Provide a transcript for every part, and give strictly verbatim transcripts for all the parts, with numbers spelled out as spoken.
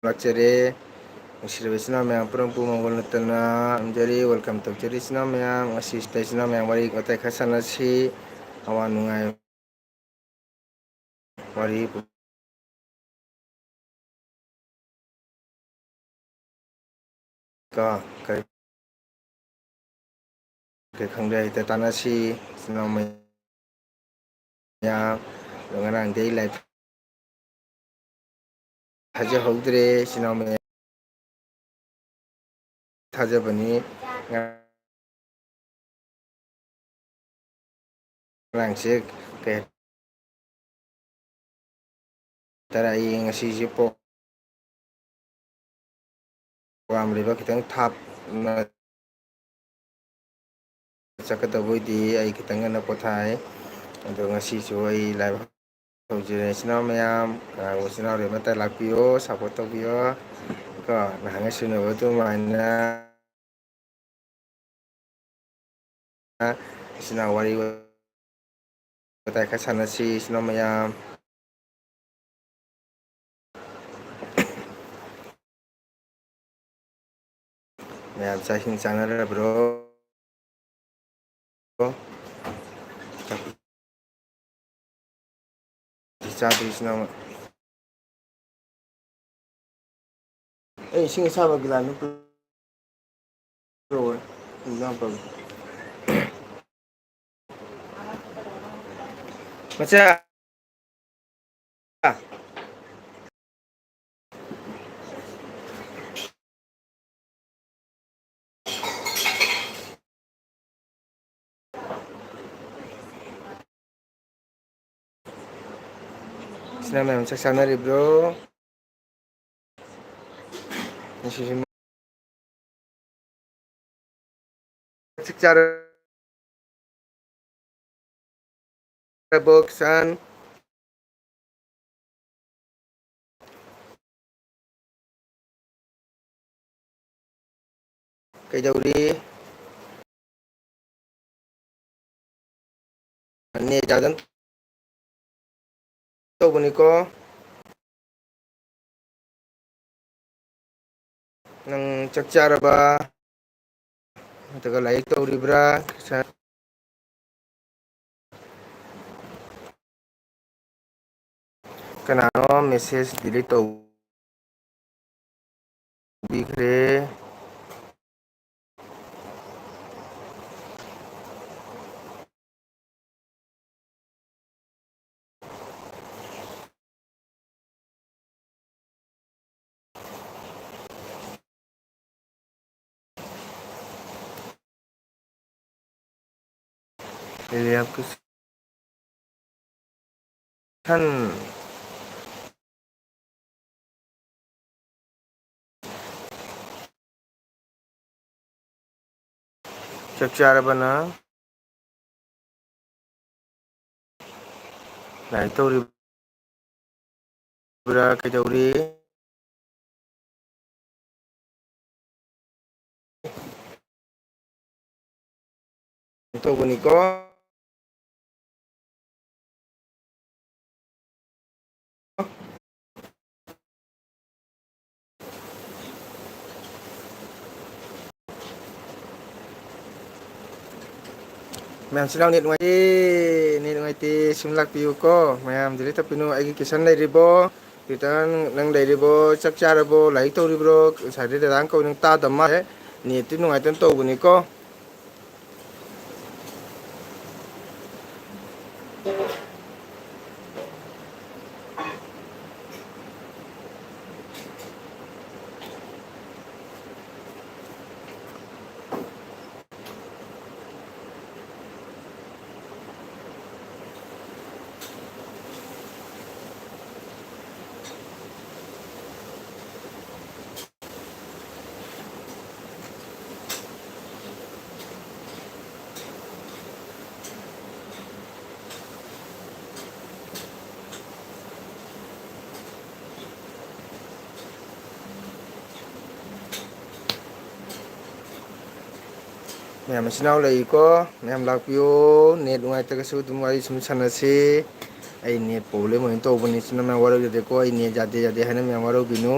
ꯂꯥꯛꯆꯔꯦ꯫ ꯅꯨꯡꯁꯤꯔꯕ ꯏꯆꯤꯟ ꯏꯅꯥꯎ ꯃꯌꯥꯝ ꯄꯨꯝꯅꯃꯛꯄꯨ ꯃꯪꯒꯣꯜ ꯅꯠꯇꯅ ꯊꯝꯖꯔꯤ꯫ Welcome ꯇꯧꯖꯔꯤ ꯏꯆꯤꯟ ꯏꯅꯥꯎ ꯃꯌꯥꯝ꯫ ꯉꯁꯤ ꯁꯤꯗ ꯏꯆꯤꯟ ꯏꯅꯥꯎ ꯃꯌꯥꯝ ꯋꯥꯔꯤ ꯋꯥꯇꯥꯏ ꯈꯔ ꯁꯥꯟꯅꯁꯤ꯫ ꯑꯋꯥ ꯅꯨꯡꯉꯥꯏ ꯋꯥꯔꯤ ꯀꯣ, ꯀꯔꯤ ꯀꯔꯤ ꯈꯪꯗꯦ, ꯍꯦꯛꯇ ꯇꯥꯟꯅꯁꯤ ꯏꯆꯤꯟ ꯏꯅꯥꯎ ꯃꯌꯥꯝ꯫ ꯑꯗꯣ ꯉꯔꯥꯡꯗꯤ ꯑꯩ live ꯊꯥꯖꯍꯧꯗ꯭ꯔꯦ ꯏꯆꯤꯟ ꯏꯅꯥꯎ ꯃꯌꯥꯝ꯫ ꯊꯥꯖꯕꯅꯤ꯫ ꯉꯔꯥꯡꯁꯦ ꯀꯩ ꯍꯥꯏꯇꯥꯔꯦ, ꯑꯩ ꯉꯁꯤꯁꯦ program ꯂꯩꯕ ꯈꯤꯇꯪ ꯊꯥꯞꯅ ꯆꯠꯀꯗꯕ ꯑꯣꯏꯗꯤ ꯑꯩ ꯈꯤꯇꯪ ꯉꯟꯅ ꯄꯣꯊꯥꯏ꯫ ꯑꯗꯣ ꯉꯁꯤꯁꯨ ꯑꯩ live ꯍꯧꯖꯔꯦ꯫ ꯏꯆꯤꯟ ꯏꯅꯥꯎ ꯃꯌꯥꯝ, ꯀꯅꯥꯒꯨꯝꯕ ꯏꯆꯤꯟ ꯏꯅꯥꯎ ꯑꯃꯠꯇ ꯂꯥꯛꯄꯤꯌꯣ, support ꯇꯧꯕꯤꯌꯣ꯫ ꯀꯣ, ꯅꯍꯥꯟꯒꯩ ꯁꯨꯅꯕ ꯑꯗꯨꯃꯥꯏꯅ ꯏꯆꯤꯟ ꯏꯅꯥꯎ ꯋꯥꯔꯤ ꯋꯥꯇꯥꯏ ꯈꯔ ꯁꯥꯟꯅꯁꯤ, ꯏꯆꯤꯟ ꯏꯅꯥꯎ ꯃꯌꯥꯝ꯫ ꯃꯌꯥꯝ ꯆꯥꯛ ꯏꯁꯤꯡ ꯆꯥꯅꯔꯕ꯭ꯔꯣ? ꯆꯥꯛ ꯆꯥꯗ꯭ꯔꯤ ꯏꯆꯤꯟ ꯏꯅꯥꯎ꯫ ꯑꯩ ꯏꯁꯤꯡ ꯑꯁꯥꯕ ꯒꯤꯂꯥꯁ ꯑꯃ ꯄꯨꯔꯛꯑꯣ꯫ ꯏꯟꯖꯥꯡ ꯄꯨꯔꯛꯑꯣ꯫ ꯃꯆꯥ꯫ ꯏꯆꯤꯟ ꯏꯅꯥꯎ ꯃꯌꯥꯝ ꯆꯥꯛ ꯆꯥꯅꯔꯤꯕ꯭ꯔꯣ? ꯉꯁꯤꯁꯤ ꯆꯥꯛ ꯆꯥꯔꯕꯣ ꯀꯤꯁꯥꯟ? ꯀꯩꯗꯧꯔꯤ? ꯅꯦꯠ ꯌꯥꯗꯅ ꯇꯧꯕꯅꯤꯀꯣ꯫ ꯅꯪ ꯆꯥꯛ ꯆꯥꯔꯕ? ꯅꯠꯇ꯭ꯔꯒ ꯂꯥꯏꯔꯤꯛ ꯇꯧꯔꯤꯕ꯭ꯔꯥ? ꯀꯅꯥꯅꯣ message delete ꯇꯧꯕꯤꯈ꯭ꯔꯦ? ꯆꯥꯛ ꯆꯥꯔꯕ ꯅꯪ? ꯂꯥꯏꯔꯤꯛ ꯇꯧꯔꯤꯕ꯭ꯔꯥ? ꯀꯩꯗꯧꯔꯤ? ꯇꯧꯕꯅꯤꯀꯣ꯫ ꯃꯌꯥꯝ ꯆꯤꯜ ꯏꯅꯥꯎ, net ꯅꯨꯡꯉꯥꯏꯇꯦ, net ꯅꯨꯡꯉꯥꯏꯇꯦ, ꯁꯨꯝ ꯂꯥꯛꯄꯤꯌꯨꯀꯣ꯫ ꯃꯌꯥꯝ delete ꯇꯧꯕꯤꯅꯨ꯫ ꯑꯩꯒꯤ question ꯂꯩꯔꯤꯕꯣ? ꯀꯤꯔꯇꯟ, ꯅꯪ ꯂꯩꯔꯤꯕꯣ? ꯆꯥꯛ ꯆꯥꯔꯕꯣ? ꯂꯥꯏꯔꯤꯛ ꯇꯧꯔꯤꯕ꯭ꯔꯣ? ꯉꯁꯥꯏꯗꯩ ꯗꯗꯥꯅ ꯀꯧꯏ, ꯅꯪ ꯇꯥꯗꯕ ꯃꯥꯜꯂꯦ꯫ Net ꯇꯤ ꯅꯨꯡꯉꯥꯏꯇꯅ ꯇꯧꯕꯅꯤꯀꯣ꯫ ꯃꯌꯥꯝ ꯃꯆꯤꯟ ꯃꯅꯥꯎ ꯂꯩꯀꯣ, ꯃꯌꯥꯝ ꯂꯥꯛꯄꯤꯌꯣ꯫ Net ꯅꯨꯡꯉꯥꯏꯇ꯭ꯔꯒꯁꯨ ꯑꯗꯨꯝ ꯋꯥꯔꯤ ꯁꯨꯝ ꯁꯥꯟꯅꯁꯤ꯫ ꯑꯩ net problem ꯑꯣꯏꯅ ꯇꯧꯕꯅꯤ, ꯏꯆꯤꯟ ꯏꯅꯥꯎ ꯃꯌꯥꯝ ꯋꯥꯔꯧꯖꯗꯦꯀꯣ, ꯑꯩ net ꯌꯥꯗꯦ ꯌꯥꯗꯦ ꯍꯥꯏꯅ ꯃꯌꯥꯝ ꯋꯥꯔꯧꯕꯤꯅꯨ꯫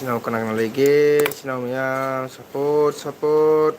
ꯏꯆꯤꯟ ꯏꯅꯥꯎ ꯀꯅꯥ ꯀꯅꯥ ꯂꯩꯒꯦ? ꯏꯆꯤꯟ ꯏꯅꯥꯎ ꯃꯌꯥꯝ support, support.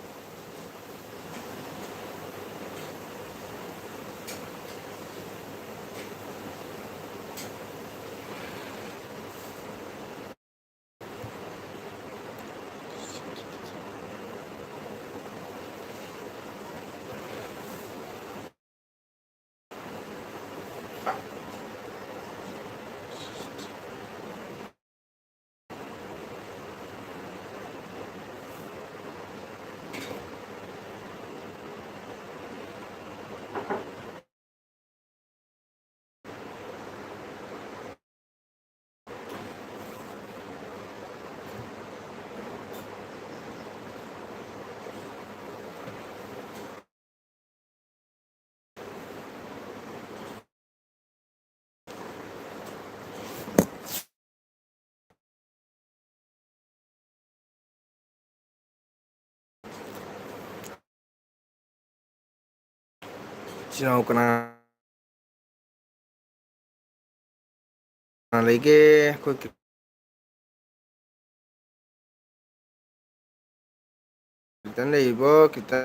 ꯏꯆꯤꯟ ꯏꯅꯥꯎ ꯀꯅꯥ ꯀꯅꯥ ꯂꯩꯒꯦ? ꯑꯩꯈꯣꯏ ꯀꯦꯞꯇꯦꯟ ꯂꯩꯔꯤꯕꯣ? ꯀꯦꯞꯇꯦꯟ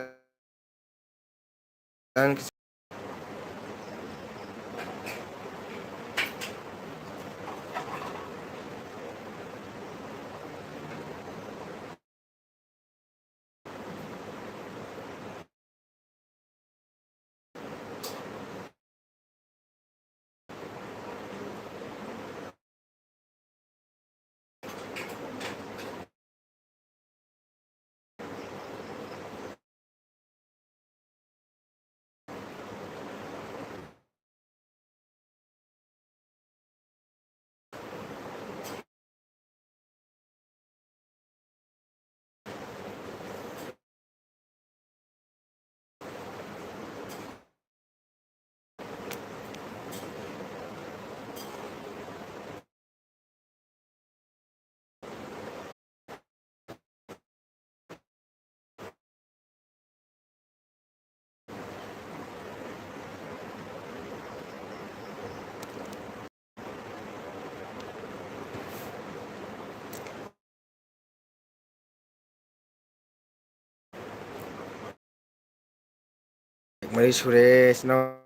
ꯃꯔꯤ ꯁꯨꯔꯦ꯫ ꯏꯆꯤꯟ ꯏꯅꯥꯎ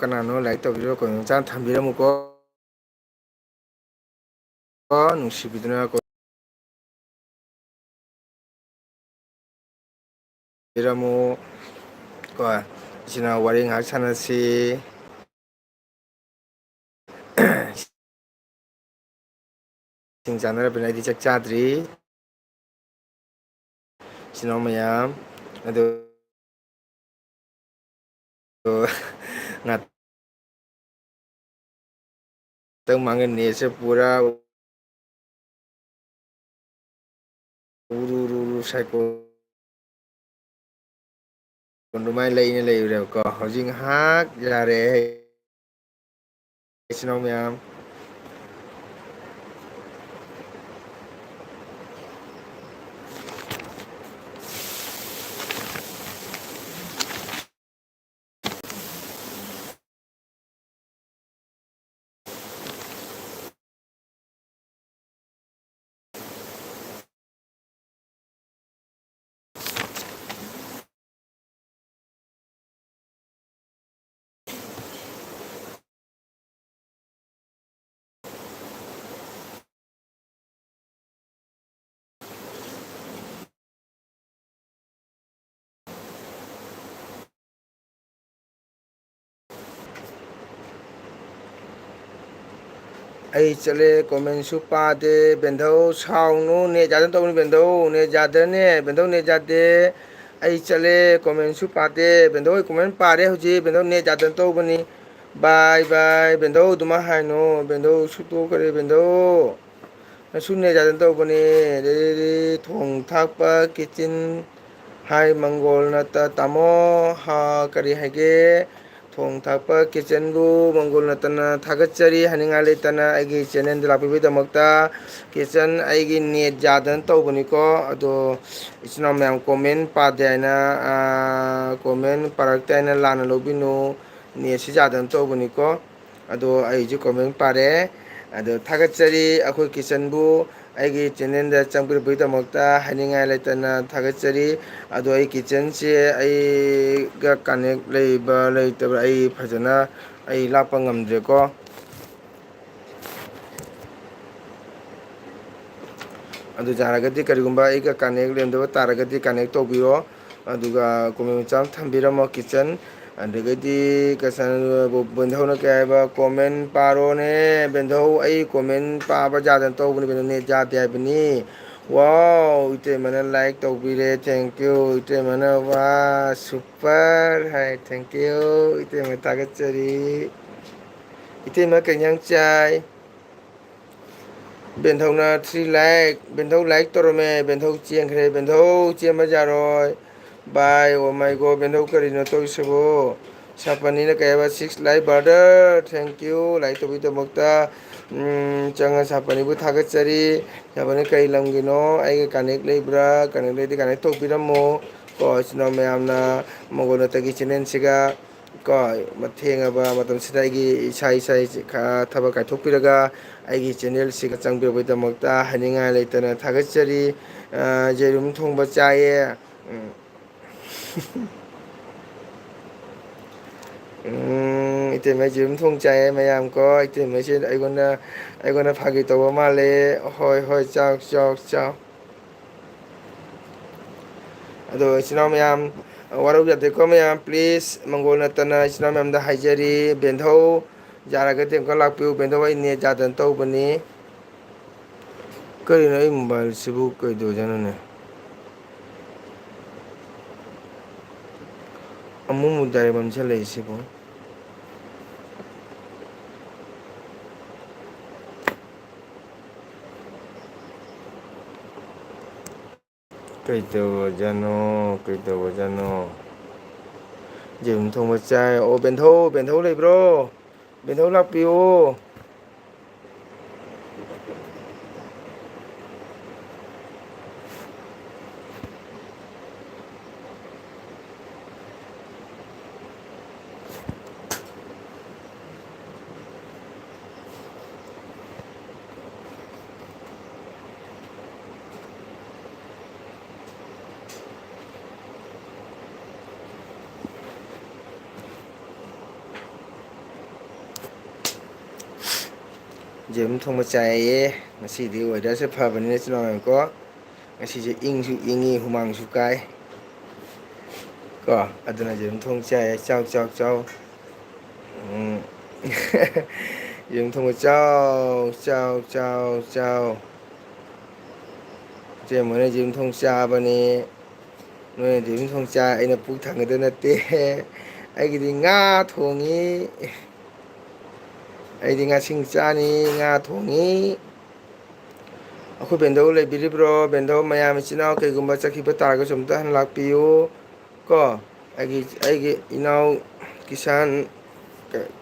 ꯀꯅꯥꯅꯣ like ꯇꯧꯕꯤꯔꯣ, comment ꯃꯆꯥ ꯊꯝꯕꯤꯔꯝꯃꯨꯀꯣ꯫ ꯅꯨꯡꯁꯤꯕꯤꯗꯨꯅ ꯀꯣ-, ꯕꯤꯔꯝꯃꯨ꯫ ꯀꯣ, ꯏꯆꯤꯟ ꯏꯅꯥꯎ ꯋꯥꯔꯤ ꯉꯥꯏꯍꯥꯛ ꯁꯥꯟꯅꯁꯤ꯫ ꯏꯁꯤꯡ ꯆꯥꯅꯔꯕꯅꯤꯅ ꯑꯩꯗꯤ ꯆꯥꯛ ꯆꯥꯗ꯭ꯔꯤ꯫ ꯏꯆꯤꯟ ꯏꯅꯥꯎ ꯃꯌꯥꯝ, ꯑꯗꯨ ꯉꯥꯛꯇꯪ ꯃꯥꯡꯉꯦ, netꯁꯦ ꯄꯨꯔꯥ ꯎꯔꯨ ꯔꯨ ꯔꯨ ꯁꯥꯏꯀꯣꯟ ꯑꯗꯨꯃꯥꯏꯅ ꯂꯩꯅ ꯂꯩꯔꯨꯔꯦꯕꯀꯣ꯫ ꯍꯧꯖꯤꯛ ꯉꯥꯏꯍꯥꯛ ꯌꯥꯔꯦ꯫ ꯏꯆꯤꯟ ꯏꯅꯥꯎ ꯃꯌꯥꯝ, ꯑꯩ ꯆꯠꯂꯦ, commentꯁꯨ ꯄꯥꯗꯦ꯫ ꯕꯦꯟꯙꯧ ꯁꯥꯎꯅꯨ, net ꯌꯥꯗꯅ ꯇꯧꯕꯅꯤ꯫ ꯕꯦꯟꯙꯧ net ꯌꯥꯗ꯭ꯔꯅꯦ? ꯕꯦꯟꯙꯧ net ꯌꯥꯗꯦ꯫ ꯑꯩ ꯆꯠꯂꯦ, commentꯁꯨ ꯄꯥꯗꯦ꯫ ꯕꯦꯟꯙꯧ ꯍꯣꯏ comment ꯄꯥꯔꯦ ꯍꯧꯖꯤꯛ꯫ ꯕꯦꯟꯙꯧ net ꯌꯥꯗꯅ ꯇꯧꯕꯅꯤ꯫ Bye bye꯫ ꯕꯦꯟꯙꯧ ꯑꯗꯨꯃꯥꯏ ꯍꯥꯏꯅꯨ꯫ ꯕꯦꯟꯙꯧ ꯁꯨꯛꯇꯣꯛꯈ꯭ꯔꯦ ꯕꯦꯟꯙꯧ꯫ ꯅꯁꯨ net ꯌꯥꯗꯅ ꯇꯧꯕꯅꯦ꯫ ꯑꯗꯩꯗꯤ ꯊꯣꯡ ꯊꯥꯛꯄ kitchen ꯍꯥꯏ ꯃꯪꯒꯣꯜ ꯅꯠꯇ ꯇꯥꯃꯣ꯫ ꯍꯥ, ꯀꯔꯤ ꯍꯥꯏꯒꯦ? ꯊꯣꯡ ꯊꯥꯛꯄ kitchenꯕꯨ ꯃꯪꯒꯣꯜ ꯅꯠꯇꯅ ꯊꯥꯒꯠꯆꯔꯤ꯫ ꯍꯥꯏꯅꯤꯡꯉꯥꯏ ꯂꯩꯇꯅ ꯑꯩꯒꯤ channelꯗ ꯂꯥꯛꯄꯤꯕꯒꯤꯗꯃꯛꯇ꯫ Kitchen ꯑꯩꯒꯤ net ꯌꯥꯗꯅ ꯇꯧꯕꯅꯤꯀꯣ꯫ ꯑꯗꯣ ꯏꯆꯤꯟ ꯏꯅꯥꯎ ꯃꯌꯥꯝ comment ꯄꯥꯗꯦ ꯍꯥꯏꯅ, ꯑꯥ, comment ꯄꯥꯔꯛꯇꯦ ꯍꯥꯏꯅ ꯂꯥꯟꯅ ꯂꯧꯕꯤꯅꯨ꯫ Netꯁꯤ ꯌꯥꯗꯅ ꯇꯧꯕꯅꯤꯀꯣ꯫ ꯑꯗꯣ ꯑꯩꯁꯨ comment ꯄꯥꯔꯦ꯫ ꯑꯗꯣ ꯊꯥꯒꯠꯆꯔꯤ ꯑꯩꯈꯣꯏ kitchenꯕꯨ꯫ ꯑꯩꯒꯤ ꯆꯦꯅꯦꯜꯗ ꯆꯪꯕꯤꯔꯛꯄꯒꯤꯗꯃꯛꯇ ꯍꯥꯏꯅꯤꯡꯉꯥꯏ ꯂꯩꯇꯅ ꯊꯥꯒꯠꯆꯔꯤ꯫ ꯑꯗꯣ ꯑꯩ ꯀꯤꯠꯆꯟꯁꯦ ꯑꯩꯒ ꯀꯅꯦꯛ ꯂꯩꯕ ꯂꯩꯇꯕ꯭ꯔꯥ, ꯑꯩ ꯐꯖꯅ, ꯑꯩ ꯂꯥꯛꯄ ꯉꯝꯗ꯭ꯔꯦꯀꯣ꯫ ꯑꯗꯨ ꯌꯥꯔꯒꯗꯤ, ꯀꯔꯤꯒꯨꯝꯕ ꯑꯩꯒ ꯀꯅꯦꯛ ꯂꯩꯔꯝꯗꯕ ꯇꯥꯔꯒꯗꯤ, ꯀꯅꯦꯛ ꯇꯧꯕꯤꯔꯣ꯫ ꯑꯗꯨꯒ ꯀꯣꯃꯦꯟ ꯃꯆꯥ ꯑꯃ ꯊꯝꯕꯤꯔꯝꯃꯣ, ꯀꯤꯠꯆꯟ꯫ ꯑꯗꯒꯤꯗꯤ ꯀꯁꯟ-, ꯕꯦꯟꯙꯧꯅ ꯀꯩ ꯍꯥꯏꯕ, ꯀꯣꯃꯦꯟ ꯄꯥꯔꯣꯅꯦ꯫ ꯕꯦꯟꯙꯧ, ꯑꯩ ꯀꯣꯃꯦꯟ ꯄꯥꯕ ꯌꯥꯗꯅ ꯇꯧꯕꯅꯤ, ꯕꯦꯟꯙꯧ, ꯅꯦꯠ ꯌꯥꯗꯦ ꯍꯥꯏꯕꯅꯤ꯫ ꯋꯥꯎ, ꯏꯇꯩꯃꯅ ꯂꯥꯏꯛ ꯇꯧꯕꯤꯔꯦ, thank you꯫ ꯏꯇꯩꯃꯅ, ꯋꯥ, ꯁꯨꯄꯔ ꯍꯥꯏ, thank you꯫ ꯏꯇꯩꯃ, ꯊꯥꯒꯠꯆꯔꯤ꯫ ꯏꯇꯩꯃ, ꯀꯩ ꯏꯟꯖꯥꯡ ꯆꯥꯏ? ꯕꯦꯟꯊꯧꯅ three like, ꯕꯦꯟꯊꯧ like ꯇꯧꯔꯝꯃꯦ, ꯕꯦꯟꯊꯧ ꯆꯦꯟꯈ꯭ꯔꯦ, ꯕꯦꯟꯊꯧ ꯆꯦꯟꯕ ꯌꯥꯔꯣꯏ꯫ Bye, oh my God, ꯕꯦꯟꯊꯧ ꯀꯔꯤꯅꯣ ꯇꯧꯔꯤꯁꯤꯕꯣ? ꯁꯥꯄꯅꯤꯅ ꯀꯩ ꯍꯥꯏꯕ, six like, brother, thank you, like ꯇꯧꯕꯒꯤꯗꯃꯛꯇ꯫ ꯎꯝ, ꯆꯪꯉ ꯁꯥꯄꯅꯤꯕꯨ ꯊꯥꯒꯠꯆꯔꯤ꯫ ꯁꯥꯄꯅꯤ ꯀꯔꯤ ꯂꯝꯒꯤꯅꯣ? ꯑꯩꯒ connect ꯂꯩꯕ꯭ꯔꯥ? Connect ꯂꯩꯗꯤ connect ꯇꯧꯕꯤꯔꯝꯃꯣ꯫ ꯀꯣ, ꯏꯆꯤꯟ ꯏꯅꯥꯎ ꯃꯌꯥꯝꯅ ꯃꯪꯒꯣꯜ ꯅꯠꯇꯒꯤ channelꯁꯤꯒ ꯀꯣ, ꯊꯦꯡꯉꯕ ꯃꯇꯝꯁꯤꯗ ꯑꯩꯒꯤ ꯏꯁꯥ ꯏꯁꯥ ꯈꯔ ꯊꯕꯛ ꯀꯥꯏꯊꯣꯛꯄꯤꯔꯒ ꯑꯩꯒꯤ channelꯁꯤꯒ ꯆꯪꯕꯤꯔꯛꯄꯒꯤꯗꯃꯛꯇ ꯍꯥꯏꯅꯤꯡꯉꯥꯏ ꯂꯩꯇꯅ ꯊꯥꯒꯠꯆꯔꯤ꯫ ꯑ, ꯌꯦꯔꯨꯝ ꯊꯣꯡꯕ ꯆꯥꯏꯌꯦ꯫ ꯎꯝ꯫ ꯎꯝ, ꯏꯇꯩꯃꯩꯁꯦ ꯑꯗꯨꯝ ꯊꯣꯡ ꯆꯥꯏꯌꯦ ꯃꯌꯥꯝ ꯀꯣ꯫ ꯏꯇꯩꯃꯩꯁꯦ ꯑꯩꯉꯣꯟꯗ, ꯑꯩꯉꯣꯟꯗ ꯐꯥꯒꯤ ꯇꯧꯕ ꯃꯥꯜꯂꯦ꯫ ꯍꯣꯏ, ꯍꯣꯏ, ꯆꯥꯎ, ꯆꯥꯎ, ꯆꯥꯎ꯫ ꯑꯗꯣ ꯏꯆꯤꯟ ꯏꯅꯥꯎ ꯃꯌꯥꯝ, ꯋꯥꯔꯧ ꯌꯥꯗꯦꯀꯣ ꯃꯌꯥꯝ, please꯫ ꯃꯪꯒꯣꯜ ꯅꯠꯇꯅ ꯏꯆꯤꯟ ꯏꯅꯥꯎ ꯃꯌꯥꯝꯗ ꯍꯥꯏꯖꯔꯤ, ꯕꯦꯟꯙꯧ ꯌꯥꯔꯒꯗꯤ ꯑꯃꯨꯛꯀ ꯂꯥꯛꯄꯤꯌꯨ꯫ ꯕꯦꯟꯙꯧ, ꯑꯩ ꯅꯦꯠ ꯌꯥꯗꯅ ꯇꯧꯕꯅꯤ꯫ ꯀꯔꯤꯅꯣ ꯑꯩ ꯃꯣꯕꯥꯏꯜꯁꯤꯕꯨ ꯀꯩꯗꯧꯖꯥꯠꯅꯣꯅꯦ? ꯑꯃꯨꯛ ꯑꯃꯨꯛ direct ꯃꯝꯁꯤꯜꯂꯛꯏꯁꯤꯕꯨ? ꯀꯩꯗꯧꯔꯖꯥꯠꯅꯣ? ꯀꯩꯗꯧꯔꯖꯥꯠꯅꯣ? ꯌꯦꯔꯨꯝ ꯊꯣꯡꯕ ꯆꯥꯏ꯫ ꯑꯣ, ꯕꯦꯟꯙꯧ, ꯕꯦꯟꯙꯧ ꯂꯩꯕ꯭ꯔꯣ? ꯕꯦꯟꯙꯧ ꯂꯥꯛꯄꯤꯌꯨ꯫ ꯌꯦꯔꯨꯝ ꯊꯣꯡꯕ ꯆꯥꯏꯌꯦ꯫ ꯉꯁꯤꯗꯤ weatherꯁꯦ ꯐꯕꯅꯤꯅ, ꯏꯆꯤꯟ ꯏꯅꯥꯎ ꯌꯦꯡꯉꯨꯀꯣ, ꯉꯁꯤꯁꯦ ꯏꯪꯁꯨ ꯏꯪꯉꯤ, ꯍꯨꯃꯥꯡꯁꯨ ꯀꯥꯏ ꯀꯣ꯫ ꯑꯗꯨꯅ ꯌꯦꯔꯨꯝ ꯊꯣꯡ ꯆꯥꯏꯌꯦ꯫ ꯆꯥꯎ, ꯆꯥꯎ, ꯆꯥꯎ꯫ ꯎꯝ꯫ ꯌꯦꯔꯨꯝ ꯊꯣꯡꯕ ꯆꯥꯎ, ꯆꯥꯎ, ꯆꯥꯎ, ꯆꯥꯎ꯫ ꯏꯆꯦ ꯃꯣꯏꯅ ꯌꯦꯔꯨꯝ ꯊꯣꯡ ꯆꯥꯕꯅꯤ꯫ ꯅꯣꯏꯅꯗꯤ ꯌꯦꯔꯨꯝ ꯊꯣꯡ ꯆꯥꯏ, ꯑꯩꯅ ꯄꯨꯛ ꯊꯟꯒꯗꯕ ꯅꯠꯇꯦ꯫ ꯑꯩꯒꯤꯗꯤ ꯉꯥ ꯊꯣꯡꯉꯤ꯫ ꯑꯩꯗꯤ ꯉꯥꯁꯤꯡ ꯆꯥꯅꯤ, ꯉꯥ ꯊꯣꯡꯉꯤ꯫ ꯑꯩꯈꯣꯏ ꯕꯦꯟꯗꯧ ꯂꯩꯕꯤꯔꯤꯕ꯭ꯔꯣ? ꯕꯦꯟꯗꯧ ꯃꯌꯥꯝ ꯏꯆꯤꯟ ꯏꯅꯥꯎ ꯀꯩꯒꯨꯝꯕ ꯆꯠꯈꯤꯕ ꯇꯥꯔꯒꯁꯨ ꯑꯝꯇ ꯍꯟꯅ ꯂꯥꯛꯄꯤꯌꯨ ꯀꯣ꯫ ꯑꯩꯒꯤ, ꯑꯩꯒꯤ ꯏꯅꯥꯎ ꯀꯤꯁꯥꯟ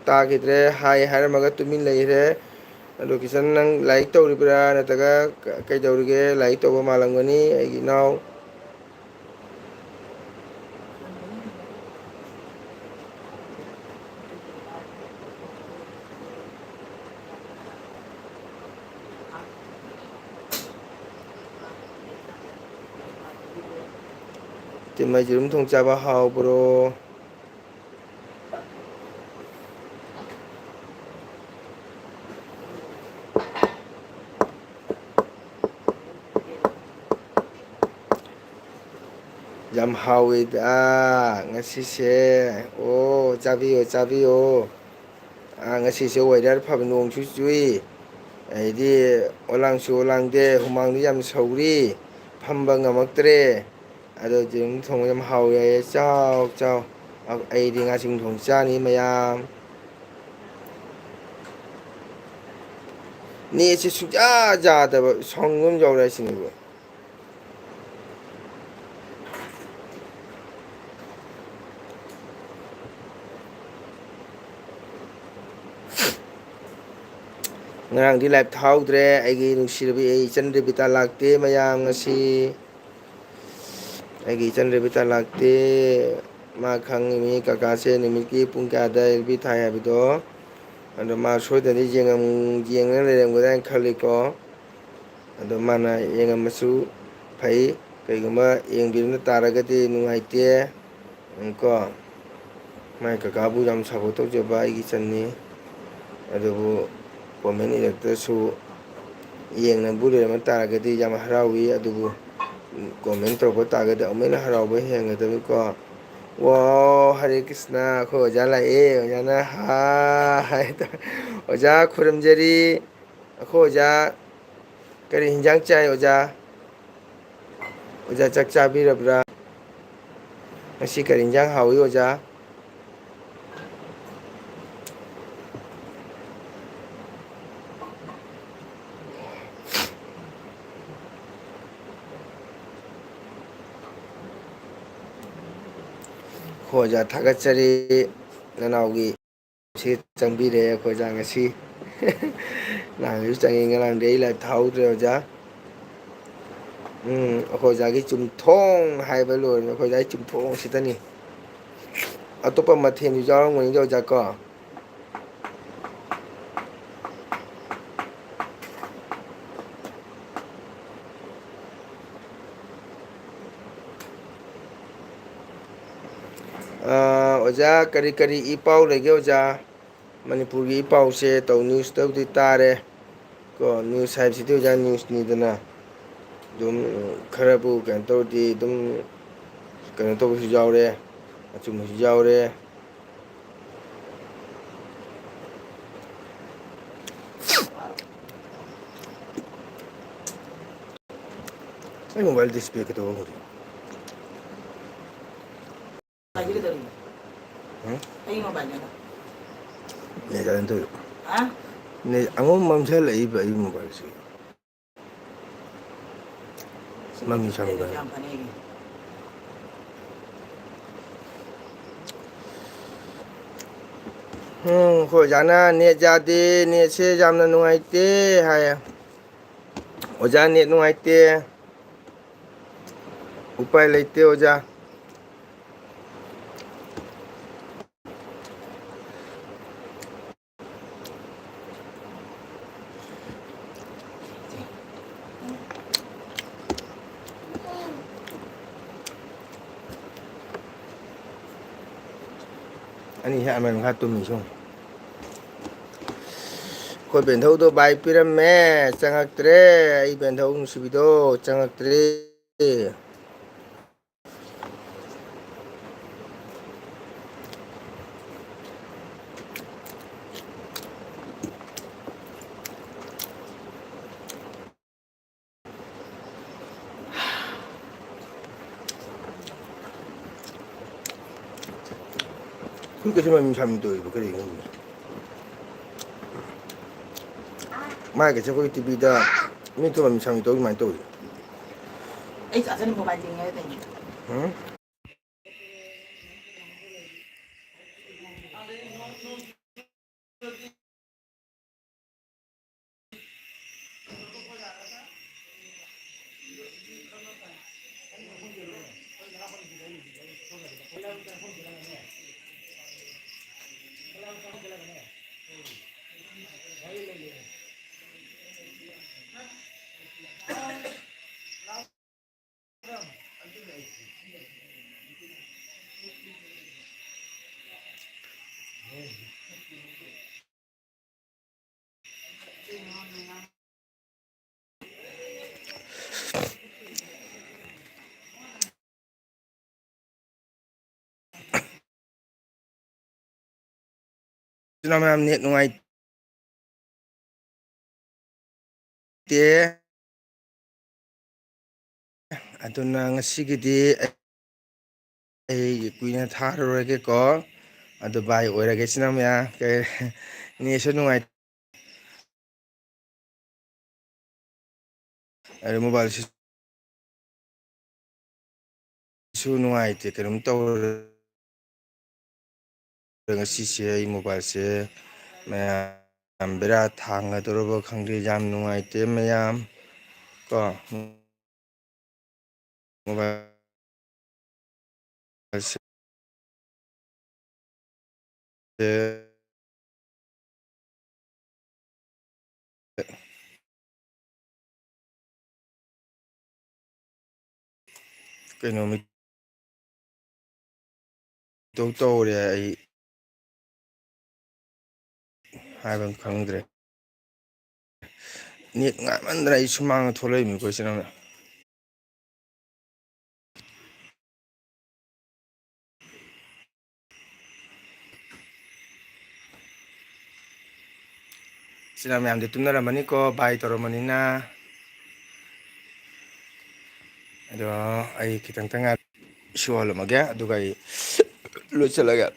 ꯇꯥꯈꯤꯗ꯭ꯔꯦ, ꯍꯥꯏ ꯍꯥꯏꯔꯝꯃꯒ ꯇꯨꯃꯤꯟ ꯂꯩꯈ꯭ꯔꯦ꯫ ꯑꯗꯣ ꯀꯤꯁꯟ, ꯅꯪ ꯂꯥꯏꯔꯤꯛ ꯇꯧꯔꯤꯕ꯭ꯔꯥ, ꯅꯠꯇ꯭ꯔꯒ ꯀ-, ꯀꯩꯗꯧꯔꯤꯒꯦ? ꯂꯥꯏꯔꯤꯛ ꯇꯧꯕ ꯃꯥꯜꯂꯝꯒꯅꯤ, ꯑꯩꯒꯤ ꯏꯅꯥꯎ꯫ ꯇꯤꯝ, ꯌꯦꯔꯨꯝ ꯊꯣꯡ ꯆꯥꯕ ꯍꯥꯎꯕ꯭ꯔꯣ? ꯌꯥꯝ ꯍꯥꯎꯋꯤꯗ ꯉꯁꯤꯁꯦ꯫ ꯑꯣ, ꯆꯥꯕꯤꯌꯣ, ꯆꯥꯕꯤꯌꯣ꯫ ꯑꯥ, ꯉꯁꯤꯁꯦ weather ꯐꯕ, ꯅꯣꯡꯁꯨ ꯆꯨꯏ, ꯑꯗꯩꯗꯤ ꯑꯣꯂꯥꯡꯁꯨ ꯑꯣꯂꯥꯡꯗꯦ, ꯍꯨꯃꯥꯡꯗꯤ ꯌꯥꯝ ꯁꯧꯔꯤ, ꯐꯝꯕ ꯉꯝꯃꯛꯇ꯭ꯔꯦ꯫ ꯑꯗꯣ ꯌꯦꯔꯨꯝ ꯊꯣꯡꯕ ꯌꯥꯝ ꯍꯥꯎꯋꯦ ꯍꯥꯏꯌꯦ꯫ ꯆꯥꯎ, ꯆꯥꯎ꯫ ꯑ-, ꯑꯩꯗꯤ ꯉꯥꯁꯤꯡ ꯊꯣꯡ ꯆꯥꯅꯤ ꯃꯌꯥꯝ꯫ ꯅꯦꯠꯁꯦ ꯁꯨꯡꯌꯥ ꯌꯥꯗꯕ, ꯁꯥꯎꯅꯤꯡꯕ ꯑꯃ ꯌꯥꯎꯔꯦ ꯍꯥꯏꯁꯤꯅꯦꯕ꯫ ꯉꯔꯥꯡꯗꯤ live ꯊꯥꯍꯧꯗ꯭ꯔꯦ꯫ ꯑꯩꯒꯤ ꯅꯨꯡꯁꯤꯔꯕꯤ ꯑꯩ ꯏꯆꯟ ꯔꯦꯕꯤꯇꯥ ꯂꯥꯛꯇꯦ ꯃꯌꯥꯝ ꯉꯁꯤ꯫ ꯑꯩꯒꯤ ꯏꯆꯟ ꯔꯦꯕꯤꯇꯥ ꯂꯥꯛꯇꯦ꯫ ꯃꯥ ꯈꯪꯉꯤꯃꯤ ꯀꯀꯥꯁꯦ ꯅꯨꯃꯤꯠꯀꯤ ꯄꯨꯡ ꯀꯌꯥꯗ L B ꯊꯥꯏ ꯍꯥꯏꯕꯗꯣ꯫ ꯑꯗꯣ ꯃꯥ ꯁꯣꯏꯗꯅꯗꯤ ꯌꯦꯡꯉꯝ-, ꯌꯦꯡꯉ ꯂꯩꯔꯝꯒꯗ꯭ꯔꯥ ꯍꯥꯏꯅ ꯈꯜꯂꯤꯀꯣ꯫ ꯑꯗꯣ ꯃꯥꯅ ꯌꯦꯡꯉꯝꯃꯁꯨ ꯐꯩ, ꯀꯩꯒꯨꯝꯕ ꯌꯦꯡꯕꯤꯔꯝꯗ ꯇꯥꯔꯒꯗꯤ ꯅꯨꯡꯉꯥꯏꯇꯦ꯫ ꯎꯝ, ꯀꯣ꯫ ꯃꯥꯏ ꯀꯀꯥꯕꯨ ꯌꯥꯝ support ꯇꯧꯖꯕ ꯑꯩꯒꯤ ꯏꯆꯟꯅꯤ꯫ ꯑꯗꯨꯕꯨ ꯀꯣꯃꯦꯟ ꯏꯔꯛꯇ꯭ꯔꯁꯨ ꯌꯦꯡꯅꯕꯨ ꯂꯩꯔꯝꯕ ꯇꯥꯔꯒꯗꯤ ꯌꯥꯝ ꯍꯔꯥꯎꯏ, ꯑꯗꯨꯕꯨ ꯀꯣꯃꯦꯟ ꯇꯧꯔꯛꯄ ꯇꯥꯔꯒꯗꯤ ꯑꯃꯨꯛ ꯍꯦꯟꯅ ꯍꯔꯥꯎꯕ ꯍꯦꯟꯒꯗꯕꯅꯤꯀꯣ꯫ ꯋꯥꯎ, ꯍꯔꯦ ꯀ꯭ꯔꯤꯁꯅ, ꯑꯩꯈꯣꯏ ꯑꯣꯖꯥ ꯂꯥꯛꯑꯦ, ꯑꯣꯖꯥꯅ ꯍꯥꯏ ꯇꯧ-, ꯑꯣꯖꯥ ꯈꯨꯔꯨꯝꯖꯔꯤ꯫ ꯑꯩꯈꯣꯏ ꯑꯣꯖꯥ ꯀꯔꯤ ꯍꯤꯟꯖꯥꯡ ꯆꯥꯏ ꯑꯣꯖꯥ? ꯑꯣꯖꯥ ꯆꯥꯛ ꯆꯥꯕꯤꯔꯕ꯭ꯔꯥ? ꯉꯁꯤ ꯀꯔꯤ ꯍꯤꯟꯖꯥꯡ ꯍꯥꯎꯏ ꯑꯣꯖꯥ? ꯍꯣꯏ ꯑꯣꯖꯥ, ꯊꯥꯒꯠꯆꯔꯤ ꯅꯅꯥꯎꯒꯤ ꯁꯤ ꯆꯪꯕꯤꯔꯦ ꯑꯩꯈꯣꯏ ꯑꯣꯖꯥ ꯉꯁꯤ꯫ ꯅꯍꯥꯟꯒꯤꯁꯨ ꯆꯪꯉꯤ, ꯉꯔꯥꯡꯗꯤ ꯑꯩ ꯂꯥꯏꯞ ꯊꯥꯍꯧꯗ꯭ꯔꯦ ꯑꯣꯖꯥ꯫ ꯎꯝ, ꯑꯩꯈꯣꯏ ꯑꯣꯖꯥꯒꯤ ꯆꯨꯝꯊꯣꯡ ꯍꯥꯏꯕ ꯂꯣꯏꯔꯦ, ꯑꯩꯈꯣꯏ ꯑꯣꯖꯥꯒꯤ ꯆꯨꯝꯊꯣꯡ ꯁꯤꯗꯅꯤ꯫ ꯑꯇꯣꯞꯄ ꯃꯊꯦꯜꯁꯨ ꯌꯥꯎꯔꯝꯒꯅꯤꯗ ꯑꯣꯖꯥ ꯀꯣ꯫ ꯑ, ꯑꯣꯖꯥ, ꯀꯔꯤ ꯀꯔꯤ ꯏ ꯄꯥꯎ ꯂꯩꯒꯦ ꯑꯣꯖꯥ? ꯃꯅꯤꯄꯨꯔꯒꯤ ꯏ ꯄꯥꯎꯁꯦ ꯇꯧ, ꯅ꯭ꯌꯨꯁꯇꯕꯨꯗꯤ ꯇꯥꯔꯦ ꯀꯣ, ꯅ꯭ꯌꯨꯁ ꯍꯥꯏꯕꯁꯤꯗꯤ ꯑꯣꯖꯥ ꯅ꯭ꯌꯨꯁꯅꯤꯗꯅ꯫ ꯑꯗꯨꯝ ꯈꯔꯕꯨ ꯀꯩꯅꯣ ꯇꯧꯔꯗꯤ ꯑꯗꯨꯝ ꯀꯩꯅꯣ ꯇꯧꯕꯁꯨ ꯌꯥꯎꯔꯦ, ꯑꯆꯨꯝꯕꯁꯨ ꯌꯥꯎꯔꯦ꯫ ꯑꯩ ꯃꯣꯕꯥꯏꯜ ꯗꯤꯁꯄ꯭ꯂꯦ ꯀꯩꯗꯧꯕ ꯍꯧꯔꯦ? ꯍꯨꯝ? ꯑꯩ ꯃꯣꯕꯥꯏꯜꯅꯦ꯫ ꯅꯦꯠ ꯀꯩꯅꯣ ꯇꯧꯋꯤ꯫ ꯍꯥ? ꯅꯦꯠ ꯑꯃꯨꯛ ꯃꯝꯁꯤꯜꯂꯛꯏꯕ ꯑꯩ ꯃꯣꯕꯥꯏꯜꯁꯤ꯫ ꯃꯃꯤ ꯁꯥꯃꯤ ꯌꯥꯝ ꯐꯅꯤ꯫ ꯎꯝ, ꯑꯩꯈꯣꯏ ꯑꯣꯖꯥꯅ ꯅꯦꯠ ꯌꯥꯗꯦ, ꯅꯦꯠꯁꯦ ꯌꯥꯝꯅ ꯅꯨꯡꯉꯥꯏꯇꯦ ꯍꯥꯏꯌꯦ꯫ ꯑꯣꯖꯥ, ꯅꯦꯠ ꯅꯨꯡꯉꯥꯏꯇꯦ꯫ ꯎꯄꯥꯏ ꯂꯩꯇꯦ, ꯑꯣꯖꯥ꯫ ꯑꯅꯤ ꯍꯦꯛ ꯑꯃ ꯃꯈꯥ ꯇꯨꯝꯃꯤ ꯁꯨꯝ꯫ ꯑꯩꯈꯣꯏ ꯕꯦꯟꯙꯧꯗꯣ ꯕꯥꯏ ꯄꯤꯔꯝꯃꯦ, ꯆꯪꯉꯛꯇ꯭ꯔꯦ꯫ ꯑꯩ ꯕꯦꯟꯙꯧ ꯅꯨꯡꯁꯤꯕꯤꯗꯣ ꯆꯪꯉꯛꯇ꯭ꯔꯦ꯫ ꯍꯨꯏ ꯀꯩꯁꯨ ꯃꯃꯤ ꯁꯥꯃꯤ ꯇꯧꯔꯤꯕ ꯀꯔꯤꯒꯤꯅꯣ ꯈꯪꯗꯦ꯫ ꯃꯥꯏꯒꯁꯦ ꯑꯩꯈꯣꯏ ꯇꯤꯚꯤꯗ ꯃꯤ ꯇꯨꯝꯕ ꯃꯤ ꯁꯥꯃꯤ ꯇꯧ ꯑꯗꯨꯃꯥꯏꯅ ꯇꯧꯋꯤ꯫ ꯑꯩ ꯆꯥꯖꯅꯤꯡꯕ ꯃꯥꯏ ꯇꯤꯡꯉꯦ ꯀꯩꯅꯣ꯫ ꯎꯝ? ꯏꯆꯤꯟ ꯏꯅꯥꯎ ꯃꯌꯥꯝ ꯅꯦꯠ ꯅꯨꯡꯉꯥꯏ ꯇꯦ꯫ ꯑꯗꯨꯅ ꯉꯁꯤꯒꯤꯗꯤ ꯑꯩ ꯀꯨꯏꯅ ꯊꯥꯔꯔꯣꯏꯒꯦꯀꯣ꯫ ꯑꯗꯨ ꯕꯥꯏ ꯑꯣꯏꯔꯒꯦ ꯏꯆꯤꯟ ꯏꯅꯥꯎ ꯃꯌꯥꯝ꯫ ꯀꯩ, ꯅꯦꯠꯁꯨ ꯅꯨꯡꯉꯥꯏ-, ꯑꯗꯨ ꯃꯣꯕꯥꯏꯜꯁꯤ ꯁꯨ ꯅꯨꯡꯉꯥꯏꯇꯦ, ꯀꯩꯅꯣꯝ ꯇꯧꯔꯦ꯫ ꯉꯁꯤꯁꯦ ꯑꯩ ꯃꯣꯕꯥꯏꯜꯁꯦ ꯃꯌꯥꯝ ꯕꯦꯔꯥ ꯊꯥꯡꯒꯗꯧꯔꯕ ꯈꯪꯗꯦ, ꯌꯥꯝ ꯅꯨꯡꯉꯥꯏꯇꯦ ꯃꯌꯥꯝ꯫ ꯀꯣ, ꯃꯣꯕꯥꯏꯜꯁꯦ ꯀꯩꯅꯣꯝ ꯏꯇꯧ ꯇꯧꯔꯦ, ꯑꯩ ꯍꯥꯏꯕ ꯈꯪꯗ꯭ꯔꯦ꯫ ꯅꯦꯠ ꯅꯨꯡꯉꯥꯏꯃꯟꯗꯅ ꯑꯩ ꯁꯨꯃꯥꯡꯗ ꯊꯣꯛꯂꯛꯏꯃꯤꯀꯣ, ꯏꯆꯤꯟ ꯏꯅꯥꯎ ꯃꯌꯥꯝ꯫ ꯏꯆꯤꯟ ꯏꯅꯥꯎ ꯃꯌꯥꯝꯗꯤ ꯇꯨꯝꯅꯔꯝꯃꯅꯤꯀꯣ, ꯕꯥꯏ ꯇꯧꯔꯝꯃꯅꯤꯅ꯫ ꯑꯗꯣ ꯑꯩ ꯈꯤꯇꯪꯇ ꯉꯥꯏ ꯁꯨꯍꯜꯂꯝꯃꯒꯦ, ꯑꯗꯨꯒ ꯑꯩ ꯂꯣꯏꯁꯤꯜꯂꯒꯦ꯫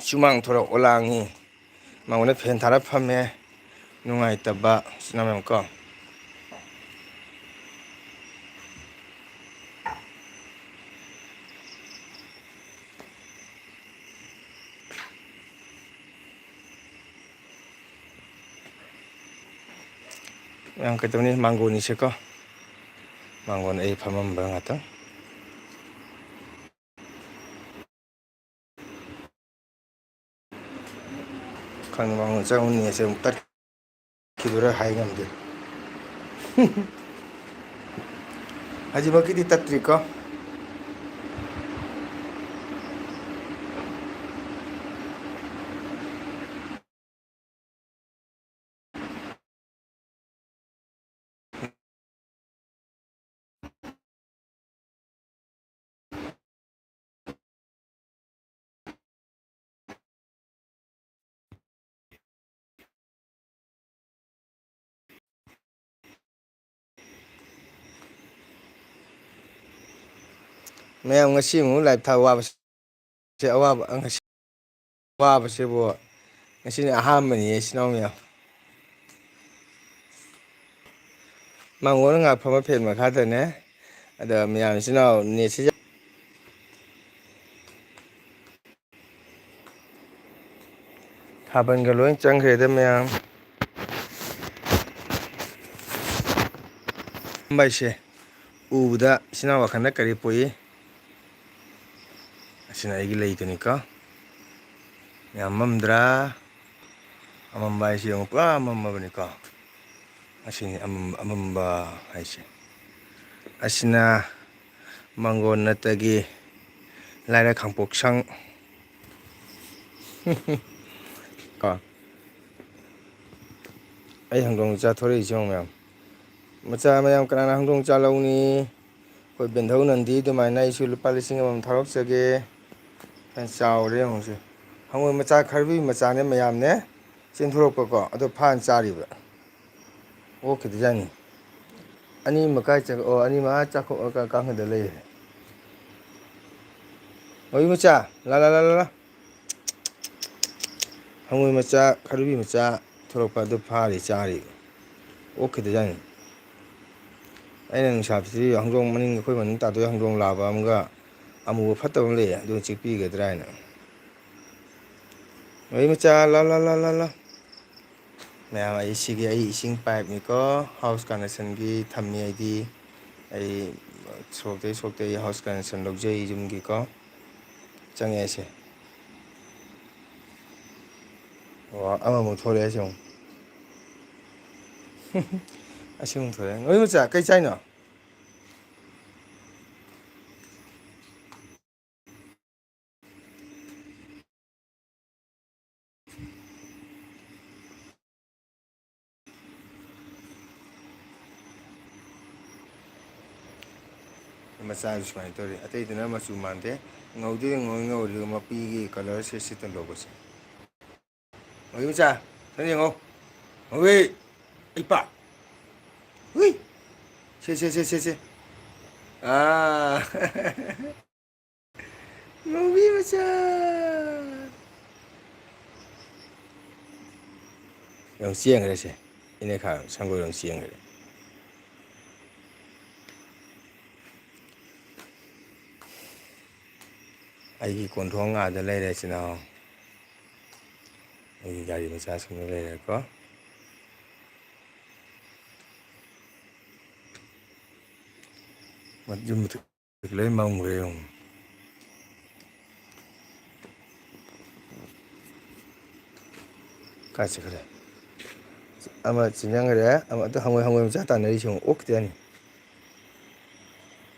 ꯁꯨꯃꯥꯡ ꯊꯣꯔꯛꯑꯣ ꯂꯥꯡꯉꯤ꯫ ꯃꯉꯣꯟꯗ ꯐꯦꯟ ꯊꯥꯔ ꯐꯝꯃꯦ꯫ ꯅꯨꯡꯉꯥꯏꯇꯕ ꯏꯆꯤꯟ ꯏꯅꯥꯎ ꯃꯌꯥꯝ ꯀꯣ꯫ ꯌꯥꯝ ꯀꯩꯗꯧꯅꯤ, ꯃꯥꯡꯒꯣꯟꯅꯤꯁꯦꯀꯣ꯫ ꯃꯥꯡꯒꯣꯟ ꯑꯩ ꯐꯝꯃꯝꯕ ꯉꯥꯛꯇꯪ꯫ ꯈꯪꯗꯦ, ꯃꯥꯡꯒꯣꯟ ꯆꯪꯉꯨꯅꯤ, ꯑꯁꯤ ꯑꯃꯨꯛ ꯇꯠꯈꯤꯗꯣꯏꯔꯥ ꯍꯥꯏ ꯉꯝꯗꯦ꯫ ꯍꯧꯖꯤꯛꯃꯛꯀꯤꯗꯤ ꯇꯠꯇ꯭ꯔꯤꯀꯣ꯫ ꯃꯌꯥꯝ, ꯉꯁꯤ ꯑꯃꯨꯛ ꯂꯥꯏꯞ ꯊꯥ ꯋꯥꯕꯁꯦ, ꯑꯋꯥꯕ ꯉꯁꯤ ꯋꯥꯕꯁꯤꯕꯨ ꯉꯁꯤꯅ ꯑꯍꯥꯟꯕꯅꯤꯌꯦ, ꯏꯆꯤꯟ ꯏꯅꯥꯎ ꯃꯌꯥꯝ꯫ ꯃꯥꯡꯒꯣꯟꯗ ꯉꯥꯛ ꯐꯝꯕ ꯐꯦꯟ ꯃꯈꯥꯗꯅꯦ꯫ ꯑꯗ ꯃꯌꯥꯝ ꯏꯆꯤꯟ ꯏꯅꯥꯎ ꯅꯦꯠꯁꯤ ꯊꯥꯕꯜꯒ ꯂꯣꯏ ꯆꯪꯈ꯭ꯔꯦꯗ ꯃꯌꯥꯝ꯫ ꯍꯥꯏꯁꯦ ꯎꯕꯗ ꯏꯆꯤꯟ ꯏꯅꯥꯎ ꯋꯥꯈꯜꯗ ꯀꯔꯤ ꯄꯣꯛꯏ? ꯑꯁꯤꯅ ꯑꯩꯒꯤ ꯂꯩꯗꯨꯅꯤꯀꯣ꯫ ꯌꯥꯝ ꯃꯝꯗ꯭ꯔꯥ? ꯑꯃꯝꯕ ꯍꯥꯏꯁꯤ ꯌꯦꯡꯉꯨ, ꯄꯨꯔꯥ ꯑꯃꯝꯃꯕꯅꯤꯀꯣ꯫ ꯑꯁꯤꯅꯤ ꯑꯃꯝ-, ꯑꯃꯝꯕ ꯍꯥꯏꯁꯦ꯫ ꯑꯁꯤꯅ ꯃꯥꯡꯒꯣꯟ ꯅꯠꯇꯒꯤ ꯂꯥꯏꯔ ꯈꯥꯡꯄꯣꯛꯁꯪ꯫ ꯀꯣ꯫ ꯑꯩ ꯍꯪꯗꯣꯡ ꯃꯆꯥ ꯊꯣꯔꯛꯏꯁꯦ ꯌꯦꯡꯉꯨ ꯃꯌꯥꯝ꯫ ꯃꯆꯥ ꯃꯌꯥꯝ ꯀꯅꯥꯅ ꯍꯪꯗꯣꯡ ꯃꯆꯥ ꯂꯧꯅꯤ? ꯑꯩꯈꯣꯏ ꯕꯦꯟꯙꯧ ꯅꯟꯗꯤ ꯑꯗꯨꯃꯥꯏꯅ ꯑꯩꯁꯨ ꯂꯨꯄꯥ ꯂꯤꯁꯤꯡ ꯑꯃꯃꯝ ꯊꯥꯗꯣꯛꯆꯒꯦ꯫ ꯐꯖꯅ ꯆꯥꯎꯔꯦ ꯌꯦꯡꯉꯨꯁꯦ꯫ ꯍꯪꯉꯣꯏ ꯃꯆꯥ ꯈꯔꯕꯤ ꯃꯆꯥꯅꯦ ꯃꯌꯥꯝꯅꯦ꯫ ꯆꯦꯟꯊꯣꯔꯛꯄꯀꯣ꯫ ꯑꯗꯣ ꯐꯥꯅ ꯆꯥꯔꯤꯕ꯫ ꯑꯣꯛꯈꯤꯗꯖꯥꯠꯅꯤ꯫ ꯑꯅꯤꯃ ꯀꯥꯏ ꯆꯠꯈ-, ꯑꯣ, ꯑꯅꯤꯃ ꯑꯥ ꯆꯥꯈꯣꯛ-, ꯑ, ꯀꯥ-, ꯀꯥꯡꯈꯟꯗ ꯂꯩꯔꯦ꯫ ꯍꯪꯉꯣꯏ ꯃꯆꯥ, ꯂꯥ, ꯂꯥ, ꯂꯥ, ꯂꯥ, ꯂꯥ꯫ ꯍꯪꯉꯣꯏ ꯃꯆꯥ, ꯈꯔꯕꯤ ꯃꯆꯥ ꯊꯣꯛꯂꯛꯄ ꯑꯗꯨ ꯐꯥꯔꯤ ꯆꯥꯔꯤ꯫ ꯑꯣꯛꯈꯤꯗꯖꯥꯠꯅꯤ꯫ ꯑꯩꯅ ꯅꯨꯡꯁꯥ ꯄꯤꯊ꯭ꯔꯤ ꯍꯧꯗꯣꯡ ꯃꯅꯤꯡ, ꯑꯩꯈꯣꯏ ꯃꯅꯤꯡ ꯇꯥꯗꯣꯏ ꯍꯧꯗꯣꯡ ꯂꯥꯕ ꯑꯃꯒ ꯑꯃꯨꯕ ꯐꯠꯇꯕ ꯑꯃ ꯂꯩꯌꯦ, ꯑꯗꯨ ꯆꯤꯛꯄꯤꯒꯗ꯭ꯔꯥ ꯍꯥꯏꯅ꯫ ꯍꯪꯉꯣꯏ ꯃꯆꯥ, ꯂꯥ, ꯂꯥ, ꯂꯥ, ꯂꯥ, ꯂꯥ꯫ ꯃꯌꯥꯝ, ꯑꯩ ꯁꯤꯒꯤ ꯑꯩ ꯏꯁꯤꯡ ꯄꯥꯏꯞꯅꯤꯀꯣ, ꯍꯥꯎꯁ ꯀꯅꯦꯛꯁꯟꯒꯤ ꯊꯝꯃꯤ ꯑꯩꯗꯤ꯫ ꯑꯩ ꯁꯣꯔꯣꯛꯇꯩ, ꯁꯣꯔꯣꯛꯇꯩ ꯍꯥꯎꯁ ꯀꯅꯦꯛꯁꯟ ꯂꯧꯖꯩ ꯌꯨꯝꯒꯤꯀꯣ꯫ ꯆꯪꯉꯦ ꯑꯩꯁꯦ꯫ ꯑꯣ, ꯑꯃꯃꯨꯛ ꯊꯣꯛꯂꯛꯑꯦ ꯑꯁꯤ ꯑꯃꯨꯛ꯫ ꯑꯁꯤ ꯑꯃꯨꯛ ꯊꯣꯛꯂꯛꯑꯦ꯫ ꯉꯥꯅꯨ ꯃꯆꯥ, ꯀꯩ ꯆꯥꯏꯅꯣ? ꯃꯆꯥꯁꯨ ꯁꯨꯃꯥꯏꯅ ꯇꯧꯔꯤ꯫ ꯑꯇꯩꯗꯅ ꯃꯆꯨ ꯃꯥꯟꯗꯦ꯫ ꯉꯧꯗꯤ ꯉꯧ-, ꯉꯧꯔꯤꯕ ꯃꯄꯤꯒꯤ ꯀꯂꯔꯁꯦ ꯁꯤꯠꯇ ꯂꯧꯕꯁꯦ꯫ ꯉꯧꯕꯤ ꯃꯆꯥ, ꯁꯣꯝꯗ ꯌꯦꯡꯉꯣ꯫ ꯉꯧꯕꯤ! ꯏꯄꯥ! ꯍꯨꯏ! ꯁꯦ, ꯁꯦ, ꯁꯦ, ꯁꯦ, ꯁꯦ꯫ ꯑꯥ! ꯉꯧꯕꯤ ꯃꯆꯥ! ꯌꯦꯡꯉꯨ, ꯆꯦꯟꯈ꯭ꯔꯦ ꯁꯦ꯫ ꯏꯅꯦ ꯈꯥ ꯁꯪꯒꯣꯏꯔꯣꯝ ꯆꯦꯟꯈ꯭ꯔꯦ꯫ ꯑꯩꯒꯤ ꯀꯣꯟꯊꯣꯡ ꯑꯥꯗ ꯂꯩꯔꯦ, ꯏꯆꯤꯟ ꯏꯅꯥꯎ꯫ ꯑꯩꯒꯤ ꯒꯥꯔꯤ ꯃꯆꯥ ꯁꯣꯝꯗ ꯂꯩꯔꯦꯀꯣ꯫ ꯌꯨꯝ ꯃꯊꯛ ꯂꯣꯏ ꯃꯝꯈ꯭ꯔꯦ ꯌꯦꯡꯉꯨ꯫ ꯀꯥꯏ ꯆꯠꯈ꯭ꯔꯦ? ꯑꯃ ꯆꯤꯟꯖꯟꯈ꯭ꯔꯦ, ꯑꯃ ꯑꯗꯨ ꯍꯪꯉꯣꯏ, ꯍꯪꯉꯣꯏ ꯃꯆꯥ ꯇꯥꯟꯅꯔꯤꯁꯤ ꯌꯦꯡꯉꯨ, ꯑꯣꯛꯈꯤꯗꯣꯏꯅꯤ꯫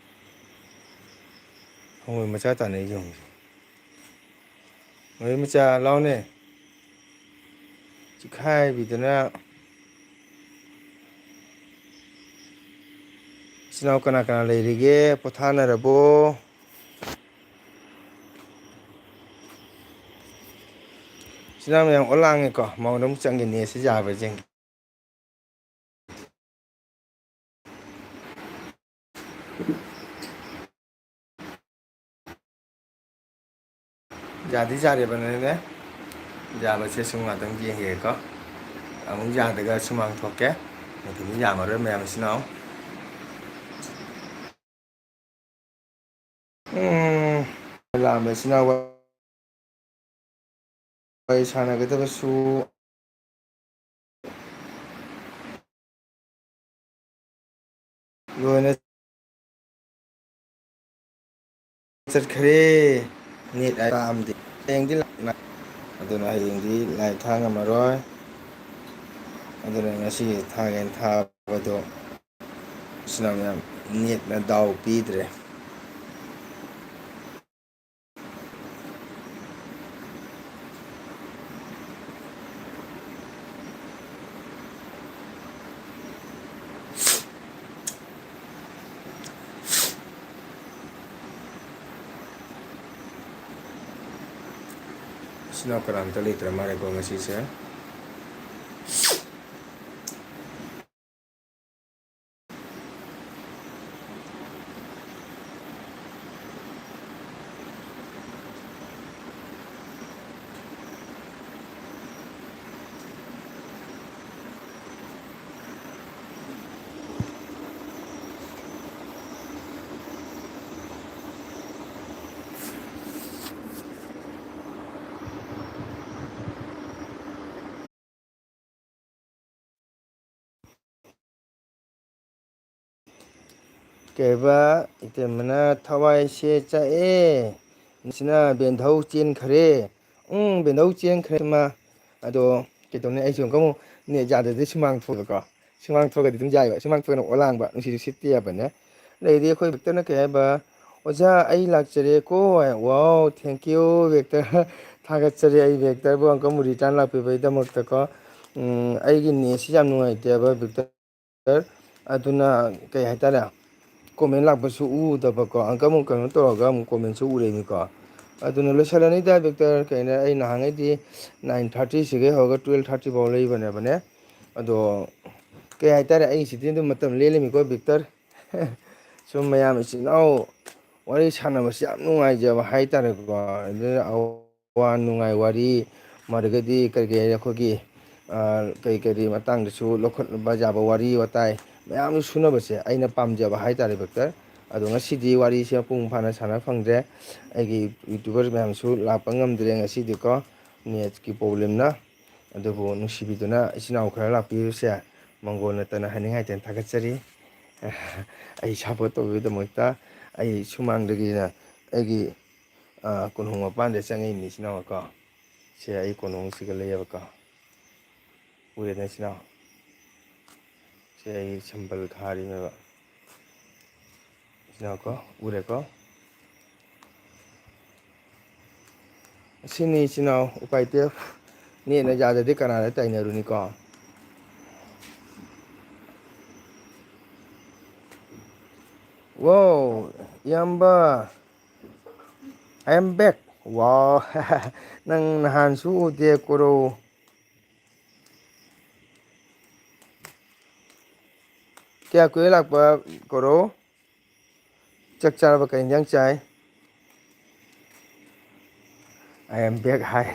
ꯍꯪꯉꯣꯏ ꯃꯆꯥ ꯇꯥꯟꯅꯩꯁꯤ ꯌꯦꯡꯉꯨ꯫ ꯍꯪꯉꯣꯏ ꯃꯆꯥ ꯂꯥꯎꯅꯦ꯫ ꯆꯤꯈꯥꯏꯕꯤꯗꯅ꯫ ꯏꯆꯤꯟ ꯏꯅꯥꯎ ꯀꯅꯥ ꯀꯅꯥ ꯂꯩꯔꯤꯒꯦ? ꯄꯣꯊꯥꯅꯔꯕꯣ? ꯏꯆꯤꯟ ꯏꯅꯥꯎ ꯃꯌꯥꯝ ꯑꯣ ꯂꯥꯡꯉꯦꯀꯣ, ꯃꯉꯣꯟꯗ ꯑꯃꯨꯛ ꯆꯪꯒꯦ, ꯅꯦꯠꯁꯤ ꯌꯥꯕ꯭ꯔꯥ ꯌꯦꯡꯒꯦ꯫ ꯌꯥꯗꯤ ꯌꯥꯔꯦꯕꯅꯦ꯫ ꯌꯥꯕꯁꯦ ꯁꯨꯝ ꯉꯥꯛꯇꯪ ꯌꯦꯡꯒꯦꯀꯣ꯫ ꯑꯃꯨꯛ ꯌꯥꯗꯒ ꯁꯨꯃꯥꯡ ꯊꯣꯛꯀꯦ꯫ ꯃꯊꯟꯇ ꯌꯥꯝꯃꯔꯣꯏ ꯃꯌꯥꯝꯁꯤꯅ꯫ ꯎꯝ, ꯂꯥꯛꯑꯝꯕꯁꯤꯅ ꯋꯥꯔꯤ ꯁꯥꯟꯅꯒꯗꯕꯁꯨ ꯂꯣꯏꯅ ꯆꯠꯈ꯭ꯔꯦ꯫ ꯅꯦꯠ ꯂꯥꯛꯑꯝꯗꯦ꯫ ꯍꯌꯦꯡꯗꯤ ꯂꯥꯛꯅ-, ꯑꯗꯨꯅ ꯍꯌꯦꯡꯗꯤ ꯂꯥꯏꯚ ꯊꯥ ꯉꯝꯃꯔꯣꯏ꯫ ꯑꯗꯨꯅ ꯉꯁꯤ ꯊꯥꯒꯦꯅ ꯊꯥꯕꯗꯣ ꯁꯤꯅ ꯃꯌꯥꯝ ꯅꯦꯠꯅ ꯗꯥꯎ ꯄꯤꯗ꯭ꯔꯦ꯫ ꯏꯆꯤꯟ ꯏꯅꯥꯎ ꯀꯅꯥꯝꯇ ꯂꯩꯇ꯭ꯔ ꯃꯥꯜꯂꯦꯀꯣ ꯉꯁꯤꯁꯦ꯫ ꯀꯩꯕ, ꯏꯇꯩꯃꯅ ꯊꯋꯥꯏꯁꯦ ꯆꯥꯛꯑꯦ, ꯅꯆꯤꯟꯅ ꯕꯦꯟꯙꯧ ꯆꯦꯟꯈ꯭ꯔꯦ꯫ ꯎꯝ, ꯕꯦꯟꯙꯧ ꯆꯦꯟꯈ꯭ꯔꯦ ꯃꯥ꯫ ꯑꯗꯣ ꯀꯩꯗꯧꯅꯤ, ꯑꯩꯁꯨ ꯑꯃꯨꯛꯀ ꯑꯃꯨꯛ ꯅꯦꯠ ꯌꯥꯗ꯭ꯔꯗꯤ ꯁꯨꯃꯥꯡ ꯊꯣꯛꯑꯒꯀꯣ, ꯁꯨꯃꯥꯡ ꯊꯣꯛꯑꯒꯗꯤ ꯑꯗꯨꯝ ꯌꯥꯏꯑꯕ, ꯁꯨꯃꯥꯡ ꯊꯣꯛꯑꯅ ꯑꯣꯂꯥꯡꯕ ꯅꯨꯡꯁꯤꯠꯁꯨ ꯁꯤꯠꯇꯦ ꯍꯥꯏꯕꯅꯦ꯫ ꯑꯗꯩꯗꯤ ꯑꯩꯈꯣꯏ ꯕꯦꯛꯇꯔꯅ ꯀꯩ ꯍꯥꯏꯕ, "ꯑꯣꯖꯥ, ꯑꯩ ꯂꯥꯛꯆꯔꯦꯀꯣ"꯫ ꯋꯥꯎ, thank you ꯕꯦꯛꯇꯔ꯫ ꯊꯥꯒꯠꯆꯔꯤ ꯑꯩ ꯕꯦꯛꯇꯔꯕꯨ ꯑꯃꯨꯛꯀ ꯑꯃꯨꯛ return ꯂꯥꯛꯄꯤꯕꯒꯤꯗꯃꯛꯇꯀꯣ꯫ ꯎꯝ, ꯑꯩꯒꯤ ꯅꯦꯠꯁꯤ ꯌꯥꯝ ꯅꯨꯡꯉꯥꯏꯇꯦꯕ ꯕꯦꯛꯇꯔ꯫ ꯑꯗꯨꯅ ꯀꯩ ꯍꯥꯏꯇꯥꯔꯦ, ꯀꯣꯃꯦꯟ ꯂꯥꯛꯄꯁꯨ ꯎꯗꯕꯀꯣ, ꯑꯪꯀ ꯑꯃꯨꯛ ꯀꯩꯅꯣ ꯇꯧꯔꯒ ꯑꯃꯨꯛ ꯀꯣꯃꯦꯟꯁꯨ ꯎꯔꯛꯏꯅꯤꯀꯣ꯫ ꯑꯗꯨꯅ ꯂꯣꯏꯁꯤꯜꯂꯅꯤꯗ ꯕꯤꯛꯇꯔ, ꯀꯩꯅꯣ, ꯑꯩ ꯅꯍꯥꯟꯉꯩꯗꯤ ꯅꯥꯏꯟ ꯊꯥꯔꯇꯤꯁꯤꯗꯒꯤ ꯍꯧꯔꯒ ꯇꯨꯌꯦꯜꯞ ꯊꯥꯔꯇꯤ ꯐꯥꯎ ꯂꯩꯕꯅꯦꯕꯅꯦ꯫ ꯑꯗꯣ ꯀꯩ ꯍꯥꯏꯇꯥꯔꯦ, ꯑꯩꯁꯤꯗꯤ ꯑꯗꯨꯝ ꯃꯇꯝ ꯂꯦꯜꯂꯤꯃꯤꯀꯣ ꯕꯤꯛꯇꯔ꯫ ꯁꯨꯝ ꯃꯌꯥꯝ ꯏꯆꯤꯟ ꯏꯅꯥꯎ ꯋꯥꯔꯤ ꯁꯥꯟꯅꯕꯁꯤ ꯌꯥꯝ ꯅꯨꯡꯉꯥꯏꯖꯕ ꯍꯥꯏꯇꯥꯔꯦꯀꯣ꯫ ꯑꯗꯨꯅ ꯑꯋꯥ ꯅꯨꯡꯉꯥꯏ ꯋꯥꯔꯤ, ꯃꯗꯨꯗꯒꯤꯗꯤ ꯀꯔꯤ ꯀꯔꯤ ꯑꯩꯈꯣꯏꯒꯤ, ꯑ, ꯀꯔꯤ ꯀꯔꯤ ꯃꯇꯥꯡꯗꯁꯨ ꯂꯧꯈꯠꯅꯕ ꯌꯥꯕ ꯋꯥꯔꯤ ꯋꯥꯇꯥꯏ ꯃꯌꯥꯝ ꯁꯨꯅꯕꯁꯦ ꯑꯩꯅ ꯄꯥꯝꯖꯕ ꯍꯥꯏꯇꯥꯔꯦ ꯕꯤꯛꯇꯔ꯫ ꯑꯗꯣ ꯉꯁꯤꯗꯤ ꯋꯥꯔꯤꯁꯦ ꯃꯄꯨꯡ ꯐꯥꯅ ꯁꯥꯟꯅ ꯐꯪꯗ꯭ꯔꯦ꯫ ꯑꯩꯒꯤ ꯌꯨꯇ꯭ꯌꯨꯕꯔ ꯃꯌꯥꯝꯁꯨ ꯂꯥꯛꯄ ꯉꯝꯗ꯭ꯔꯦ ꯉꯁꯤꯗꯤꯀꯣ, ꯅꯦꯠꯀꯤ ꯄ꯭ꯔꯣꯕ꯭ꯂꯦꯝꯅ꯫ ꯑꯗꯨꯕꯨ ꯅꯨꯡꯁꯤꯕꯤꯗꯨꯅ ꯏꯆꯤꯟ ꯏꯅꯥꯎ ꯈꯔ ꯂꯥꯛꯄꯤꯔꯤꯕꯁꯦ ꯃꯪꯒꯣꯜ ꯅꯠꯇꯅ ꯍꯥꯏꯅꯤꯡꯉꯥꯏꯇꯅ ꯊꯥꯒꯠꯆꯔꯤ꯫ ꯑꯩ ꯁꯞꯄꯣꯔꯠ ꯇꯧꯕꯤꯕꯒꯤꯗꯃꯛꯇ꯫ ꯑꯩ ꯁꯨꯃꯥꯡꯗꯒꯤꯅ ꯑꯩꯒꯤ, ꯑ, ꯀꯣꯅꯨꯡ ꯃꯄꯥꯟꯗ ꯆꯪꯉꯛꯏꯅꯤ ꯏꯆꯤꯟ ꯏꯅꯥꯎ ꯀꯣ꯫ ꯁꯦ ꯑꯩ ꯀꯣꯅꯨꯡꯁꯤꯒ ꯂꯩꯌꯦꯕꯀꯣ꯫ ꯎꯔꯦꯅ ꯏꯆꯤꯟ ꯏꯅꯥꯎ꯫ ꯁꯦ ꯑꯩ ꯁꯝꯕꯜ ꯊꯥꯔꯤꯅꯦꯕ꯫ ꯏꯆꯤꯟ ꯏꯅꯥꯎ ꯀꯣ, ꯎꯔꯦꯀꯣ꯫ ꯑꯁꯤꯅꯤ ꯏꯆꯤꯟ ꯏꯅꯥꯎ, ꯎꯄꯥꯏ ꯂꯩꯇꯦ꯫ ꯅꯦꯠꯅ ꯌꯥꯗ꯭ꯔꯗꯤ ꯀꯅꯥꯗ ꯇꯥꯏꯅꯔꯨꯅꯤꯀꯣ? Wow, ꯏꯌꯥꯝꯕ, I am back. Wow, ꯅꯪ ꯅꯍꯥꯟꯁꯨ ꯎꯗꯦ ꯀꯣꯔꯧ꯫ ꯀꯌꯥ ꯀꯨꯏꯔꯦ ꯂꯥꯛꯄ ꯀꯣꯔꯧ? ꯆꯥꯛ ꯆꯥꯔꯕ? ꯀꯩ ꯏꯟꯖꯥꯡ ꯆꯥꯏ? I am back ꯍꯥꯏ꯫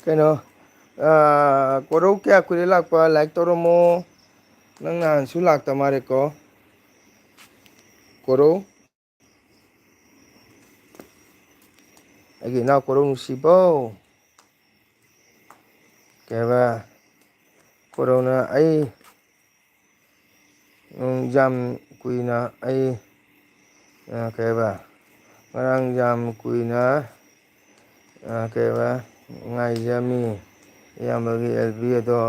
ꯀꯩꯅꯣ, ꯑꯥ, ꯀꯣꯔꯧ ꯀꯌꯥ ꯀꯨꯏꯔꯦ ꯂꯥꯛꯄ? ꯂꯥꯏꯛ ꯇꯧꯔꯝꯃꯣ꯫ ꯅꯪ ꯅꯍꯥꯟꯁꯨ ꯂꯥꯛꯇ ꯃꯥꯜꯂꯦꯀꯣ꯫ ꯀꯣꯔꯧ꯫ ꯑꯩꯒꯤ ꯏꯅꯥꯎ ꯀꯣꯔꯧ ꯅꯨꯡꯁꯤꯕꯧ꯫ ꯀꯩ ꯍꯥꯏꯕ? ꯀꯣꯔꯧꯅ ꯑꯩ ꯎꯝ, ꯌꯥꯝ ꯀꯨꯏꯅ ꯑꯩ, ꯑ, ꯀꯩ ꯍꯥꯏꯕ? ꯉꯔꯥꯡ ꯌꯥꯝ ꯀꯨꯏꯅ, ꯑ, ꯀꯩ ꯍꯥꯏꯕ? ꯉꯥꯏꯖꯔꯝꯃꯤ꯫ ꯏꯌꯥꯝꯕꯒꯤ ꯑꯦꯜ ꯕꯤ ꯑꯗꯣ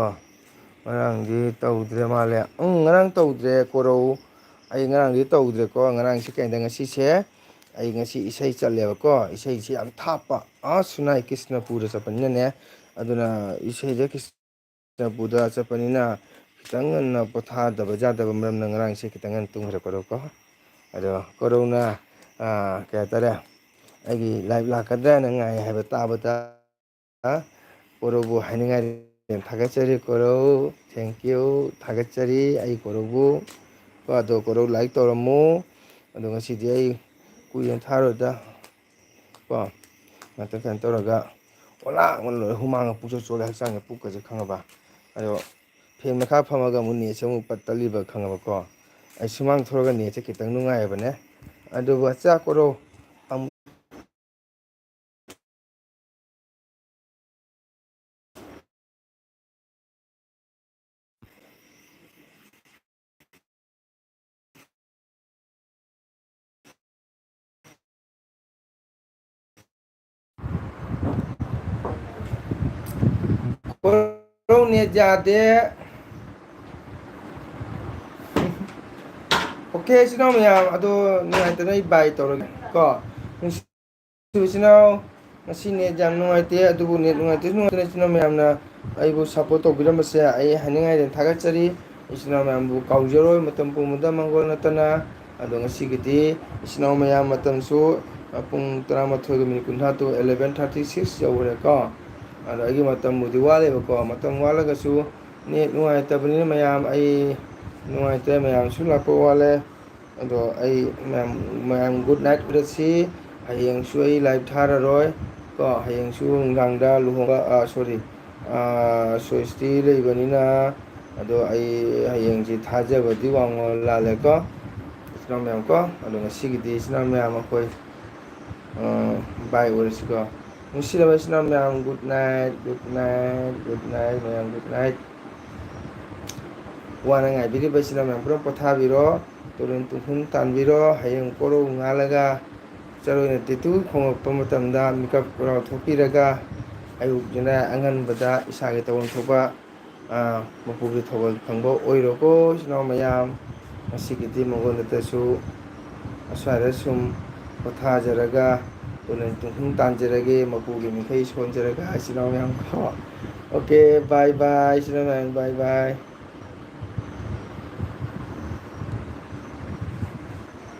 ꯉꯔꯥꯡꯗꯤ ꯇꯧꯗ꯭ꯔꯦ ꯃꯥꯜꯂꯦ꯫ ꯎꯝ, ꯉꯔꯥꯡ ꯇꯧꯗ꯭ꯔꯦ, ꯀꯣꯔꯧ꯫ ꯑꯩ ꯉꯔꯥꯡꯗꯤ ꯇꯧꯗ꯭ꯔꯦꯀꯣ꯫ ꯉꯔꯥꯡꯁꯦ ꯀꯩꯗ, ꯉꯁꯤꯁꯦ ꯑꯩ ꯉꯁꯤ ꯏꯁꯩ ꯆꯠꯂꯦꯕꯀꯣ꯫ ꯏꯁꯩꯁꯦ ꯌꯥꯝ ꯊꯥꯞꯄ, ꯑꯥ ꯁꯨꯅꯥꯏ ꯀ꯭ꯔꯤꯁꯅꯄꯨꯔꯗ ꯆꯠꯄꯅꯤꯅꯅꯦ꯫ ꯑꯗꯨꯅ ꯏꯁꯩꯁꯦ ꯀ꯭ꯔꯤꯁ-, ꯆꯠꯄꯗ ꯆꯠꯄꯅꯤꯅ ꯈꯤꯇꯪ ꯉꯟꯅ ꯄꯣꯊꯥꯗꯕ ꯌꯥꯗꯕ ꯃꯔꯝꯅ ꯉꯔꯥꯡꯁꯦ ꯈꯤꯇꯪ ꯉꯟꯅ ꯇꯨꯝꯈ꯭ꯔꯦ ꯀꯣꯔꯧꯀꯣ꯫ ꯑꯗꯣ ꯀꯣꯔꯧꯅ, ꯑꯥ, ꯀꯩ ꯍꯥꯏꯇꯥꯔꯦ, ꯑꯩꯒꯤ live ꯂꯥꯛꯀꯗ꯭ꯔꯥꯅ ꯉꯥꯏ ꯍꯥꯏꯕ ꯇꯥꯕꯗ ꯀꯣꯔꯧꯕꯨ ꯍꯥꯏꯅꯤꯡꯉꯥꯏ ꯊꯥꯒꯠꯆꯔꯤ꯫ ꯀꯣꯔꯧ, thank you, ꯊꯥꯒꯠꯆꯔꯤ ꯑꯩ ꯀꯣꯔꯧꯕꯨ꯫ ꯀꯣ, ꯑꯗꯣ ꯀꯣꯔꯧ like ꯇꯧꯔꯝꯃꯨ꯫ ꯑꯗꯣ ꯉꯁꯤꯗꯤ ꯑꯩ ꯀꯨꯏꯅ ꯊꯥꯔꯣꯏꯗ꯫ ꯀꯣ, ꯉꯥꯛꯇꯪ ꯀꯩꯅꯣ ꯇꯧꯔꯒ ꯑꯣꯂꯥꯡ ꯂꯣꯏꯔꯦ, ꯍꯨꯃꯥꯡꯒ ꯄꯨꯡꯆꯣꯠ ꯆꯣꯠꯂꯦ ꯍꯛꯆꯥꯡꯁꯦ, ꯄꯨꯛꯀꯁꯦ ꯈꯪꯉꯕ꯫ ꯑꯗꯣ fan ꯃꯈꯥ ꯐꯝꯃꯒ ꯑꯃꯨꯛ netꯁꯦ ꯑꯃꯨꯛ ꯄꯠ ꯇꯠꯂꯤꯕ ꯈꯪꯉꯕꯀꯣ꯫ ꯑꯩ ꯁꯨꯃꯥꯡ ꯊꯣꯛꯂꯒ netꯁꯦ ꯈꯤꯇꯪ ꯅꯨꯡꯉꯥꯏꯕꯅꯦ꯫ ꯑꯗꯨꯕꯨ ꯆꯥ ꯀꯣꯔꯧ ꯑꯃꯨꯛ ꯀꯣꯔꯧ net ꯌꯥꯗꯦ꯫ Okay, ꯏꯆꯤꯟ ꯏꯅꯥꯎ ꯃꯌꯥꯝ, ꯑꯗꯣ ꯅꯨꯡꯉꯥꯏꯇꯅ ꯑꯩ bye ꯇꯧꯔꯒꯦ ꯀꯣ꯫ ꯏꯆꯤꯟ ꯏꯅꯥꯎ, ꯉꯁꯤ net ꯌꯥꯝ ꯅꯨꯡꯉꯥꯏꯇꯦ, ꯑꯗꯨꯕꯨ net ꯅꯨꯡꯉꯥꯏꯇꯦ, ꯅꯨꯡꯉꯥꯏꯇꯅ ꯏꯆꯤꯟ ꯏꯅꯥꯎ ꯃꯌꯥꯝꯅ ꯑꯩꯕꯨ support ꯇꯧꯕꯤꯔꯝꯕꯁꯦ ꯑꯩ ꯍꯥꯏꯅꯤꯡꯉꯥꯏ ꯂꯩꯅ ꯊꯥꯒꯠꯆꯔꯤ꯫ ꯏꯆꯤꯟ ꯏꯅꯥꯎ ꯃꯌꯥꯝꯕꯨ ꯀꯥꯎꯖꯔꯣꯏ, ꯃꯇꯝ ꯄꯨꯝꯕꯗ ꯃꯪꯒꯣꯜ ꯅꯠꯇꯅ꯫ ꯑꯗꯣ ꯉꯁꯤꯒꯤꯗꯤ ꯏꯆꯤꯟ ꯏꯅꯥꯎ ꯃꯌꯥꯝ, ꯃꯇꯝꯁꯨ, ꯑ, ꯄꯨꯡ ꯇꯔꯥꯃꯥꯊꯣꯏꯒ minute ꯀꯨꯟꯊ꯭ꯔꯥ ꯇꯨ eleven thirty six ꯌꯧꯈ꯭ꯔꯦꯀꯣ꯫ ꯑꯗꯣ ꯑꯩꯒꯤ ꯃꯇꯝꯕꯨꯗꯤ ꯋꯥꯠꯂꯦꯕꯀꯣ, ꯃꯇꯝ ꯋꯥꯠꯂꯒꯁꯨ net ꯅꯨꯡꯉꯥꯏꯇꯕꯅꯤꯅ ꯃꯌꯥꯝ, ꯑꯩ ꯅꯨꯡꯉꯥꯏꯇꯦ, ꯃꯌꯥꯝꯁꯨ ꯂꯥꯛꯄ ꯋꯥꯠꯂꯦ꯫ ꯑꯗꯣ ꯑꯩ ꯃꯌꯥꯝ, ꯃꯌꯥꯝ good night ꯑꯣꯏꯔꯁꯤ꯫ ꯍꯌꯦꯡꯁꯨ ꯑꯩ live ꯊꯥꯔꯔꯣꯏ ꯀꯣ꯫ ꯍꯌꯦꯡꯁꯨ ꯅꯨꯡꯗꯥꯡꯗ ꯂꯨꯍꯣꯡꯕ, ꯑ, sorry, ꯑ, ꯁ꯭ꯋꯦꯁꯇꯤ ꯂꯩꯕꯅꯤꯅ, ꯑꯗꯣ ꯑꯩ ꯍꯌꯦꯡꯁꯤ ꯊꯥꯖꯕꯗꯤ ꯋꯥꯡꯃ ꯂꯥꯜꯂꯦꯀꯣ, ꯏꯆꯤꯟ ꯏꯅꯥꯎ ꯃꯌꯥꯝ ꯀꯣ꯫ ꯑꯗꯣ ꯉꯁꯤꯒꯤꯗꯤ ꯏꯆꯤꯟ ꯏꯅꯥꯎ ꯃꯌꯥꯝ ꯑꯩꯈꯣꯏ, ꯑ, bye ꯑꯣꯏꯔꯁꯤꯀꯣ꯫ ꯅꯨꯡꯁꯤꯔꯕ ꯏꯆꯤꯟ ꯏꯅꯥꯎ ꯃꯌꯥꯝ, good night, good night, good night ꯃꯌꯥꯝ, good night꯫ ꯋꯥꯅ ꯉꯥꯏꯕꯤꯔꯤꯕ ꯏꯆꯤꯟ ꯏꯅꯥꯎ ꯃꯌꯥꯝ ꯄꯨꯝꯅꯃꯛ ꯄꯣꯊꯥꯕꯤꯔꯣ, ꯇꯨꯔꯦꯟ ꯇꯨꯡꯈꯨꯟ ꯇꯥꯟꯕꯤꯔꯣ꯫ ꯍꯌꯦꯡ ꯀꯣꯔꯧ ꯉꯥꯜꯂꯒ ꯆꯔꯣꯏꯅ ꯇꯦꯇꯨ ꯈꯣꯡꯂꯛꯄ ꯃꯇꯝꯗ ꯃꯤꯀꯞ ꯀꯣꯔꯥꯎ ꯊꯣꯛꯄꯤꯔꯒ ꯑꯌꯨꯛ ꯅꯤꯡꯊꯤꯖꯅ ꯑꯉꯟꯕꯗ ꯏꯁꯥꯒꯤ ꯇꯧꯐꯝ ꯊꯣꯛꯄ, ꯑ, ꯃꯄꯨꯒꯤ ꯊꯧꯒꯜ ꯐꯪꯕ ꯑꯣꯏꯔꯣꯀꯣ, ꯏꯆꯤꯟ ꯏꯅꯥꯎ ꯃꯌꯥꯝ꯫ ꯉꯁꯤꯒꯤꯗꯤ ꯃꯉꯣꯟꯗꯇꯁꯨ ꯑꯁ꯭ꯋꯥꯏꯗ ꯁꯨꯝ ꯄꯣꯊꯥꯖꯔꯒ ꯇꯨꯔꯦꯟ ꯇꯨꯡꯈꯨꯟ ꯇꯥꯟꯖꯔꯒꯦ, ꯃꯄꯨꯒꯤ ꯃꯤꯈꯩ ꯁꯣꯟꯖꯔꯒ, ꯏꯆꯤꯟ ꯏꯅꯥꯎ ꯃꯌꯥꯝ ꯀꯣ꯫ Okay, bye bye, ꯏꯆꯤꯟ ꯏꯅꯥꯎ ꯃꯌꯥꯝ, bye bye꯫